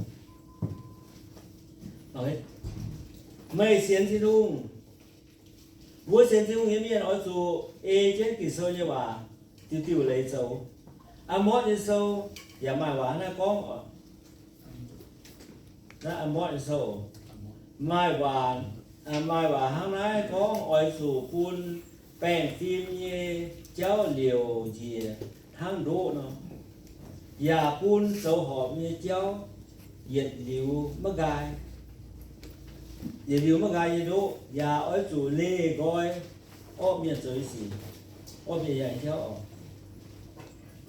Meih sienx Tin-Hungh, mbuo sienx Tin-Hungh nyei mienh oix zuqc ei jienv Ging-Sou nyei waac diuh diuh leiz zoux. Aa Mortv nyei sou yaac maaih waac hnangv naaiv gorngv oc. Naaiv Aa Mortv nyei sou maaih waac, maaih waac hnangv naaiv gorngv, oix zuqc bun baengh fim nyei jauv liouc njiec hnangv ndoqv nor, yaac bun zoux horpc nyei jauv yietc liuz maiv nqaai, yietc liuz maiv nqaai nyei ndoqv, yaac oix zuqc leih nqoi orqv mienh zoux nyei sic, orqv mienh yangh jauv oc.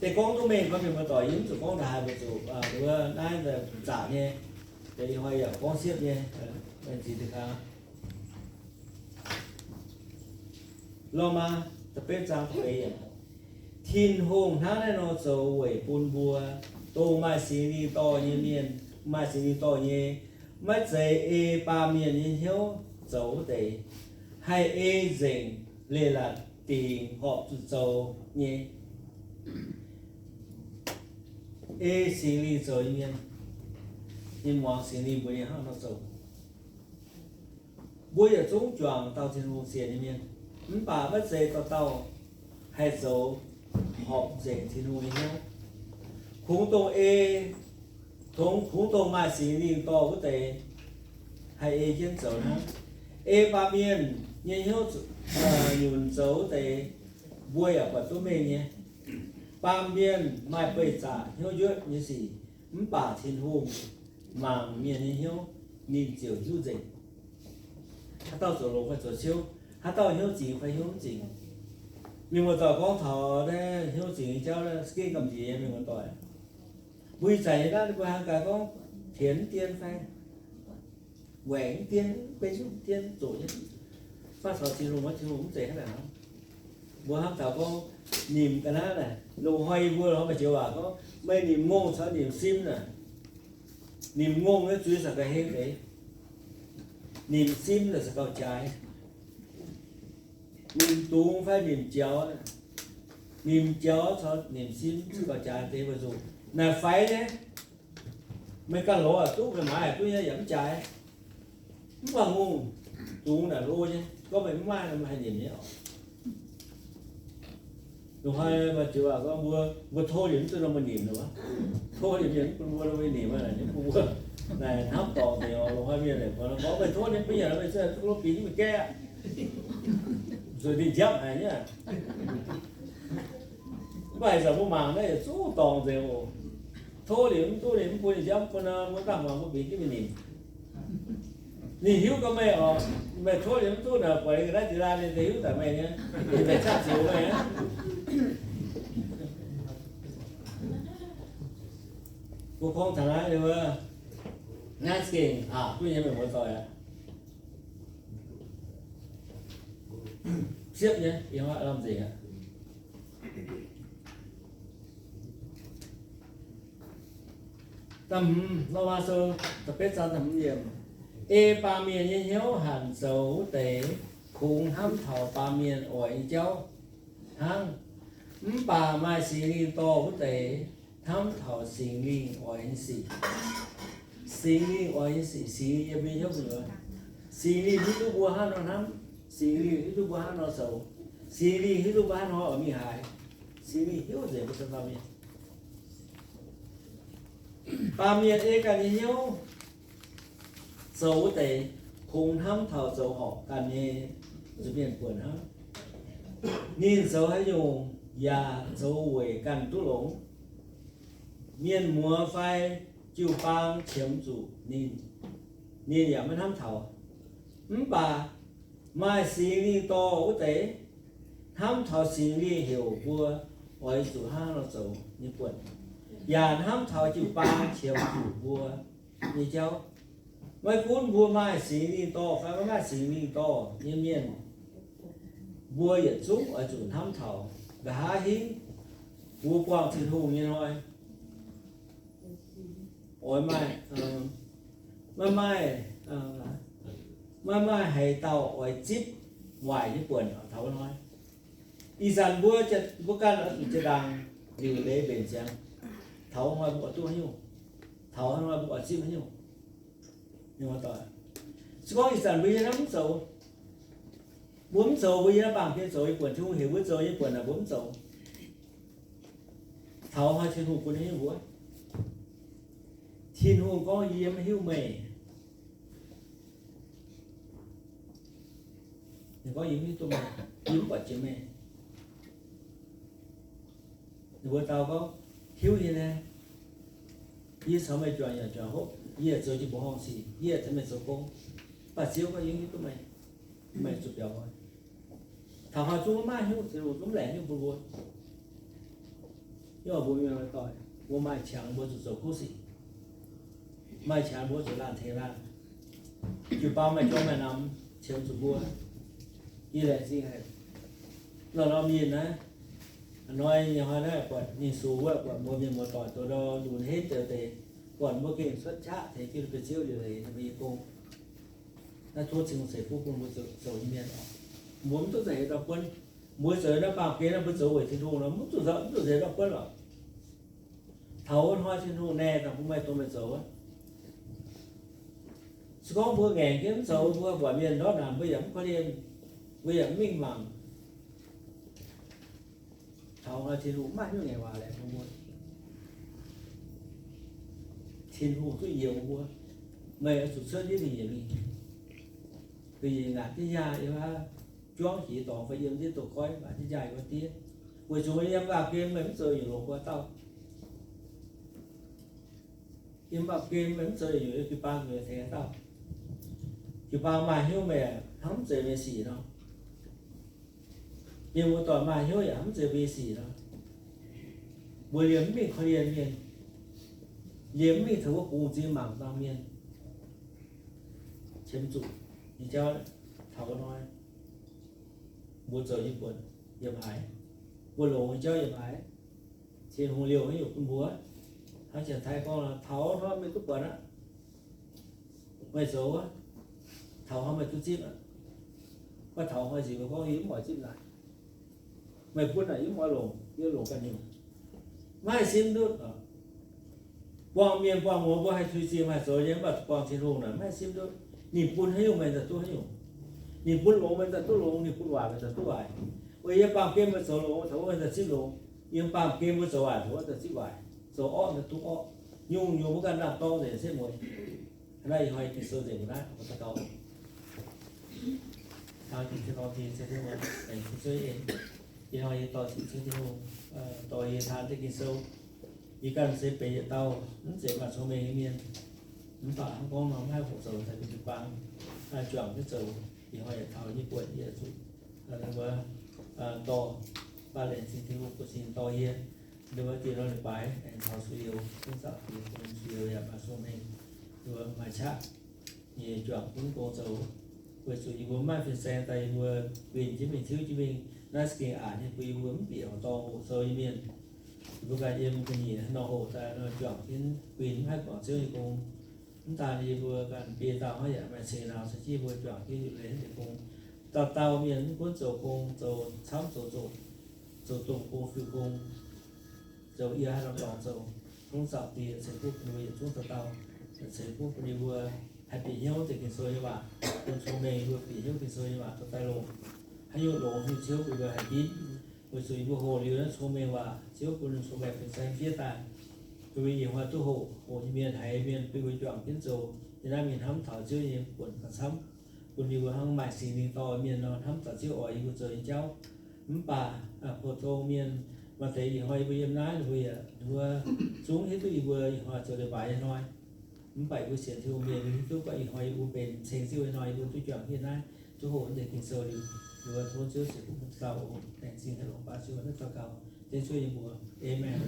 Deix gorngv duqv mengh gorngv mienh muoz-doic, yie mv zuqc gorngv daaih haaix, mbuo zuqc, wuov naaiv zaqc nyei, deix ih hnoi yaac gorngv siepv nyei, ziex diuh gaax. Lomaa da'betv zaang da'feix yiemc. Tin-Hungh hnangv naaiv nor zoux weic bun mbuo, dongh maaih Singx Lingh dorh nyei mienh, maaih Singx Lingh dorh nyei, maiv zeiz ei baamh mienh nyei hnyouv zoux wuov deix, haih ei nzengc leiz-latc dingc horpc zuqc zoux nyei. Ei Singx Lingh zoux nyei mienh, ninh muangx Singx Lingh mbuox ninh hnangv nor zoux. Mbuo yietc zungv juangc dauh Tin-Hungh sienx nyei mienh, mv baac maiv zeiz dauh dauh haih zoux horpc nzengc Tin-Hungh nyei hnyouv. Kungx dongh ei, kungx dongh maaih Singx Lingh dorh wuov deix haih ei jienv zoux hnangv. Ei baamh mienh nyei hnyouv nyunc zoux wuov deix, mbuo yaac buatc duqv mengh nyei. Baamh mienh maaih beih zaqc hnyouv njuotv nyei sic, mv baac Tin-Hungh mangc mienh nyei hnyouv, ninh ziouc hiuv nzengc haaix dauh zoux longx fai zoux ciouv, haaix dauh hnyouv zingx fai hnyouv mv zingx. Mienh muoz-doic gorngv taux naaiv hnyouv zingx nyei jauv, za'gengh gamh nziex nyei, mienh muoz-doic. Mbuo ih zanc nyei naaiv mbuo hnangv gaax gorngv tienx mv dien fai waengc mv dien, benx mv dien zoqc nyei. Maiv caux Tin-Hungh, maiv Tin-Hungh mv zeiz hnangv naaic hnangv. Mbuo hnamv taux gorngv nimc ga'naaiv naaic, loz-hnoi yie mbuo hnamv maaih joux waac gorngv meih nimc ngongh caux nimc sim naaic. Nimc ngongh naaiv zuiz caux ga'hlen deix. Nimc sim naaic caux gauh jaaix. Nimc dungz fai nimc jaux, nimc jaux caux nimc sim caux gauh jaaix deix weic zuqc naaic faix nyei. Meih ganh lorz duqv, meih maaiz duqv nyei yaac mv jaaix. Mv baac ngongh dungz naaic hlo nyei, gorngv meih mv maaih nor meih haih nimc nyei oc. Loz-hnoi maaih joux waac gorngv mbuo, mbuo tov liuz mv duqv nor mbuo nimc nor, tov liuz mienh mv bun mbuo nor mbuo nimc, naaic bun mbuo naaic hnamv dorngc nzengc oc. Loz-hnoi mienh naaic gorngv meih tov ninh mv bun yaac nor meih zuqc duqv bingx jienv meih gaeqv aqv, zuqc ninh njapv haic nyei. Mv baac ih zanc mbuo mangc naaiv yietc zungv dorngc nzengc oc. Tov liuz mv duqv ninh mv bun ninh njapv, mv bun nor mbuo daaih mangc mbuo bingx jienv mingh nimc. Ninh hiuv gorngv meih oc, meih tov liuz mv duqv naaic, buatc ninh ga'naaiv jiex laanh ninh deix hiuv daaih meih nyei, ninh daaih qaqv zioux meih aqv. Mbuo gorngv taux naaiv wuov, naaiv za'gengh aqc duqv nyei, mienh muoz-doic aqv. Siepv nyei, yiem lamh nzengc aqv. Da'hmz, Lomaa Sou da'betv zaang da'hmz yiemc. Ei baamh mienh nyei hnyouv hanc zoux wuov deix, kungx hnamv taux baamh mienh oix nyei jauv hnangv. Mv baac maaih Singx Lingh dorh wuov deix, hnamv taux Singx Lingh oix nyei sic. Singx Lingh oix nyei sic, Singx Lingh yiem mbuo hnyouv gu'nyuoz. Singx Lingh hiuv duqv mbuo hnangv nor hnamv. Singx Lingh hiuv duqv mbuo hnangv nor zoux. Singx Lingh hiuv duqv mbuo hnangv nor oix mingh haaix. Singx Lingh hiuv nzengc mbuo dongh baamh mienh. Baamh mienh ei ganh nyei hnyouv zoux wuov deix, kungx hnamv taux zoux horpc ganh nyei nza'hmien buonc hnangv. Ninh zoux haaix nyungc yaac zoux weic ganh duqv longx. Mienh muoz fai jiu-baang qiemx zuqc ninh, ninh yaac maiv hnamv taux. Mv baac maaih Singx Lingh dorh wuov deix, hnamv taux Singx Lingh heuc mbuo oix zuqc hnangv nor zoux nyei buonc, yaac hnamv taux jiu-baang qiemx zuqc mbuo nyei jauv. Maiv gunv mbuo maaih Singx Lingh dorh fai maiv maaih Singx Lingh dorh nyei mienh, mbuo yietc zungv oix zuqc hnamv taux nqa'haav hingv mbuo buangh Tin-Hungh nyei hnoi oix maaih, maiv maaih maiv maaih haaix dauh oix zipv waaic nyei buonc taux wuov hnoi. Ih zanc mbuo, mbuo ganh oix zuqc jiex ndaangc liuc leiz mbenc ziangx, taux hnoi mbuo oix duqv haaix nyungc, taux hnoi mbuo oix zipv haaix nyungc. Se gorngv ih zanc mbuo yiem naaiv mv zoux, mbuo mv zoux, mbuo yiem naaiv baamh gen zoux nyei buonc, Tin-Hungh heuc mbuo zoux nyei buonc naaic mbuo mv zoux, taux hnoi Tin-Hungh bun haaix nyungc mbuo? Tin-Hungh gorngv, yie maiv hiuv meih. Ninh gorngv, yie mv hiuv duqv meih, yie mv buatc jiex meih. Ninh mbuo dau gorngv, hiuv nyei naaiv, yie caux meih juangc yaac juangc hopv, yie yaac zoux jiex mbuoqc horngh sic, yie yaac tengx meih zoux gong. Mv baac Ziouv gorngv, yie mv hiuv duqv meih, meih zuqc biaux oix. Taux hnoi zungv maiv hiuv, Tin-Hungh zungv mv laengz nyungc bun mbuo. Yie mbuo mienh muoz-doic, mbuo maaih qangx mbuo zuqc zoux kuv sic, maaih qangx mbuo zuqc laanh tengx laanh. Jiu-baang maaih jorm maaih namx qiemx zuqc mbuo. Yie laengz zingh haic. Norm-norm mienh naaiv, hnoi nyei hnoi naaiv buatc ninh sux wuov, buatc mbuo mienh muoz-doic zoux ndau lunx henv deix deix, buatc mbuo gengh cuotv qaqv tengx jienv ninh mbuo Ziouv liuc leiz ninh mbuo nyei gong. Naaiv tov Tin-Hungh ceix fuqv bun mbuo zoux, zoux nyei mienh oc. Mbuo mv duqv za'eix ndortv buonv. Mbuo zoux naaiv baamh gen naaiv mbuo zoux weic Tin-Hungh nor, mv duqv, mv duqv za'eix ndortv buonv lorqc. Taux wuov hnoi Tin-Hungh naaic daaih bun meih dongh meih zoux wuov. Se gorngv mbuo ngaengc jienv mv zoux, mbuo buatc mienh ndortv naanc mbuo yaac mv korv-lienh, mbuo yaac mv mingh mangc. Taux hnoi Tin-Hungh maiv maaih hnyouv ngaengc waac laengz bun mbuo. Tin-Hungh duqv yiemx mbuo. Meih oix zuqc cuotv ndiev mingh yietc mingh, ga'nyiec ngaatc jienv yaah, yiem wuov juangv jiex dorngx fai yiem ndiev douz-koiv, maaih jienv yaah yiem wuov diev. Weic zuqc meih yiem baamh gen meih mv zoux yietc longx wuov dauh. Yiem baamh gen meih mv zoux yietc nyungc, yiem jiu-baang meih tengx haaix dauh? Jiu-baang maaih hnyouv meih hnangv mv zeiz meih sic nor. Mienh muoz-doic maaih hnyouv yaac hnangv mv zeiz mbuo nyei sic nor. Mbuo liemh mv mingh korv-lienh mienh, liemh mv mingh taux wuov bungx zingh mangc dangh mienh, qiemx zuqc nyei jauv taux wuov hnoi, mbuo zoux nyei buonc yiem haaix, mbuo longx nyei jauv yiem haaix, Tin-Hungh liouh haaix nyungc bun mbuo. Hnangv Janx-Taiv gorngv, taux hnoi meih duqv buatc aqv, meih zoux wuov, taux hnoi meih duqv zipv aqv. Maiv taux hnoi nziex meih gorngv yie mv oix zipv naaic. Meih bun naaic yie mv oix longc, yie longc ganh nyungc. Maiv haih simv ndutv. Buangh mienh buangh muoz mbuo haih tuix zingh haih zoux nyei, mv baac buangh Tin-Hungh naaic maiv haih simv ndutv. Ninh bun haaix nyungc meih daaih duqv haaix nyungc. Ninh bun longx meih daaih duqv longx, ninh bun waaic meih daaih duqv waaic. Weic yiem baamh gen meih zoux longx, taux wuov meih daaih zipv longx. Yiem baamh gen mbuo zoux waaic, taux wuov daaih zipv waaic. Zoux orqv daaih duqv orqv. Nyungc-nyungc mbuo ganh ndaam-dorng nzengc setv mueiz. Hnangv naaiv ih hnoi Ging-Sou nzengc mbuo naaiv, mbuo daux gaux. Hnangv Ging-Sou dorh Tin-Hungh, ih hnoi yie dorh Tin-Hungh, dorh yie taan jienv Ging-Sou. Yie ganh se benx yietc dauh mv zeiz maaih cong-mengh nyei mienh. Mv baac hnangv gorngv nor maiv haih hoqc zoux daaih mbuo jiu-baang juangc jienv zoux. Ih hnoi yietc taux nyei buonc yie zuqc mbuo dorh, mv baac laengz zingh Tin-Hungh buoz zingh dorh yie. Nduov diex nor leiz-baaix aengx taux suiv-youz, zungv zaqc diex bun suiv-youz yaac maaih cong-mengh, nduov maaih qaqv nyei juangc gunv gong zoux. Weic zuqc yie mbuo mv maaih fin-saeng daaih yie mbuo winh jienv mingh tiuv jienv mingh, naaiv za'gengh aqc nyei bun yie mbuo mv bieqc horqc dorngh hoqc sou nyei mienh. Yie mbuo ganh yiem ga'nyiec nor hoqc daaih nor juangc jienv winh mv haih guangc Ziouv nyei gong. Mv daan yie mbuo ganh biei dauh hnangv yaac maaih ceng nauz caux jienv yie mbuo juangc jienv liuc leiz naaiv deix gong. Dauh dauh mienh mv gunv zoux gong zoux camv zoux zoqc, zoux domh gong fiuv gong, zoux yie haaix norm dorngx zoux, zungv zaux diex ceix fuqv bun mbuo yietc zungv dauh dauh. Ceix fuqv bun yie mbuo haih bieqc hnyouv deix Ging-Sou nyei waac, bun cong-mengh yie mbuo bieqc hnyouv Ging-Sou nyei waac dorh daaih longc. Haaix nyungc longx nyungc Ziouv bun mbuo haih hitv. Weic zuqc yie mbuo hoqc liuz naaiv cong-mengh waac, Ziouv bun cong-mengh fin-saeng fiev daaih. Bun mbuo ih hnoi duqv hoqc, hoqc nyei mienh haiz mienh bun mbuo juangc jienv zoux, yie naaiv mingh hnamv taux Ziouv nyei buonc gauh camv. Bun yie mbuo hnangv maaih Singx Lingh dorh mienh nor, hnamv taux Ziouv oix yie mbuo zoux nyei jauv. Mv baac pou-tong mienh maaih deix ih hnoi yie mbuo yiem naaiv, ninh mbuo yaac, ninh mbuo zungv hiuv duqv yie mbuo ih hnoi zoux leiz-baaix nyei hnoi. Mv baac yie mbuo sienx Tin-Hungh mienh hiuv duqv gorngv ih hnoi yie mbuo benx ceng Ziouv nyei hnoi, yie mbuo duqv juangc jienv naaiv, duqv hoqc naaiv deix Ging-Sou liuz, yie mbuo tov Ziouv ceix fuqv bun dauh oc. Laengz zingh haaix longx baav Ziouv naaiv daux gaux, dengv Ziouv nyei mbuox. Aamen.